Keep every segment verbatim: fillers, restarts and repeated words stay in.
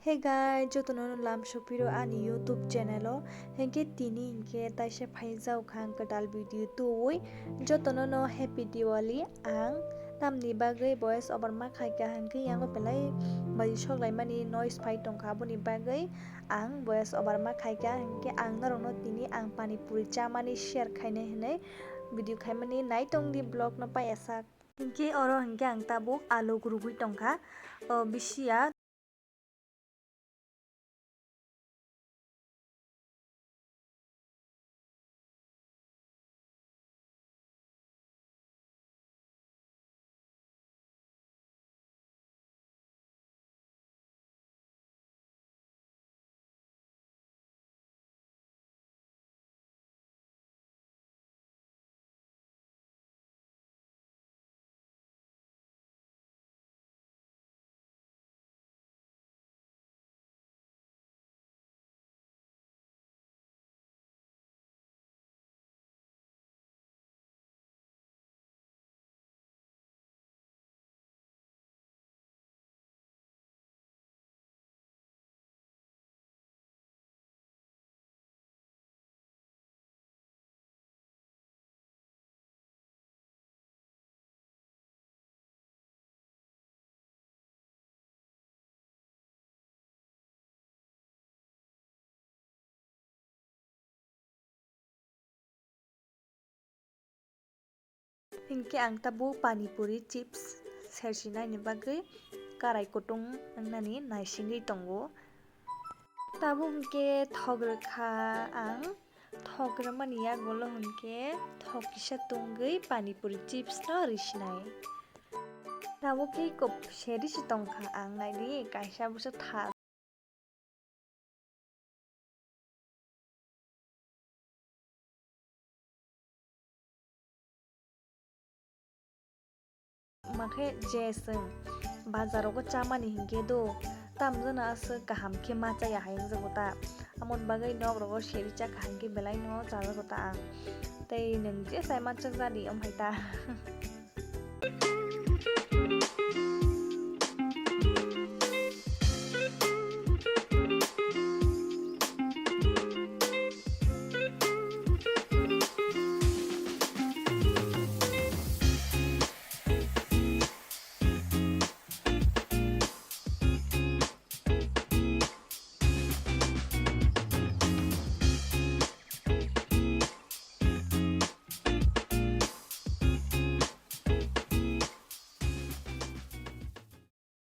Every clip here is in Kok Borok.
Hey guys, jotono no lam sopiro ani YouTube channel o. Hinkhe tini hinkhe taisa phaijak kha ang kwtal video tubui. Jotono no happy Diwali. Ang tamni bagwi voice over ma khaikha hinkhe yango belai bai soklaimani noise phai tongkha, aboni bagwi ang voice over ma khaikha. Hinkhe ang norokno tini ang pani puri chamani share khainai hinwi video khaimani, naitongdi vlog no payasak. Hinkhe oro hinkhe ang tabuk alu rugwi tongkha, o bisiya. Hinkhe ang tabuk pani puri chips sersi naini bagwi karai kutung wngnani naisingwi tongo. Tabuk hinkhe thok rwkha ang, thok rwmani yagulo hinkhe thok kisa tungwi pani puri chips no risinai. Tabuk khe kok serisi tongkha ang, naidi kaisa bwsa tha. Makhe je chwng bazar rogo chamani hinkhe do tamjano aswk kaham khe ma chaya hai wngjago ta, amoni bagwi nok rogo seri chakha hinkhe belai no chajago ta ang, tei nwng je chai mansa jadi omo hai ta.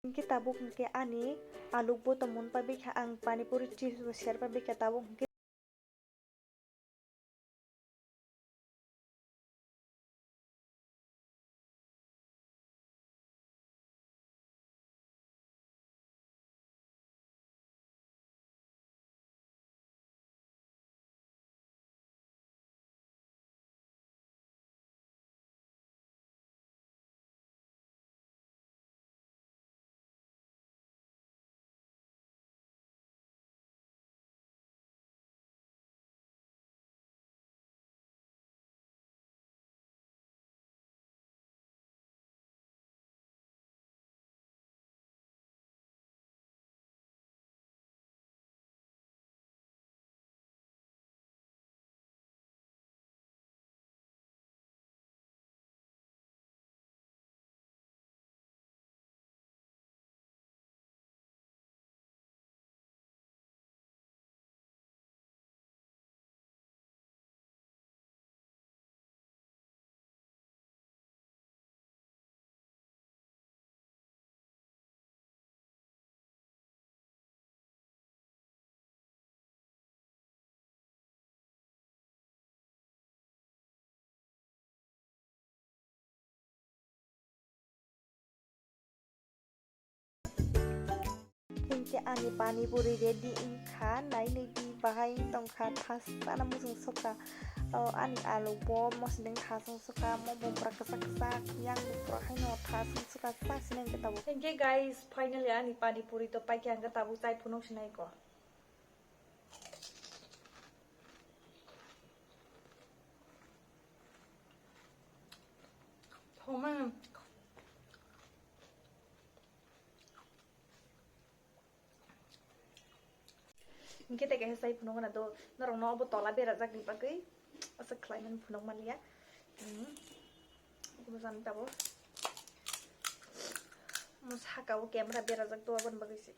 Hinkhe tabuk hinkhe ani aluk bo tongmani pabikha, ang pani puri chips bo serpa bikha tabuk hinkhe. Hinkhe ani pani puri ready wngkha, nainwi di bahai wng tongkha, thas sana muchung sokha. O ani alu bo mosodeng thas wng sokha, mo bo bwrah kwchak kwchak yang bwrah haino thas wng sokha, chak sini hinkhe tabuk. Hinkhe guys, finally ani pani puri to paikha, hinkhe tabuk chai phunuk sinai ko. Thoma. Hingke tei kaisa sai phunuk gana do, norok no obo tola berajak ni bagwi aswk khlai mani phunuk man liya. Hmm. Obo jani tabo. Mo saka o camera berajak do, aboni bagwi se.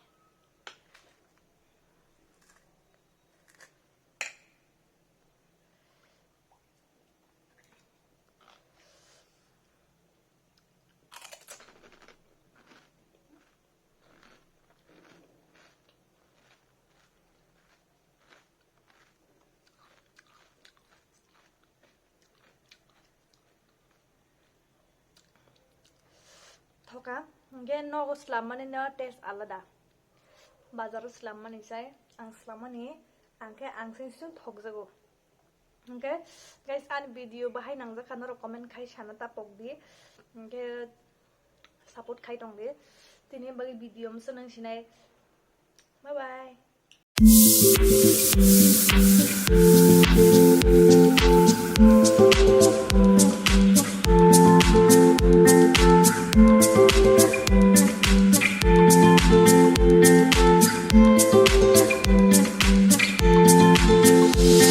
Thoka, hingke nogo slam mani no taste alada. Bazar o slam mani sai, ang slam mani, ang khe ang sing sing thok jago. Hingke guys, ani video bahai nangjak kha, norok comment khai sana ta pok di. Hingke support khai tong di. Tini bagwi video masa nang sinai. Bye bye.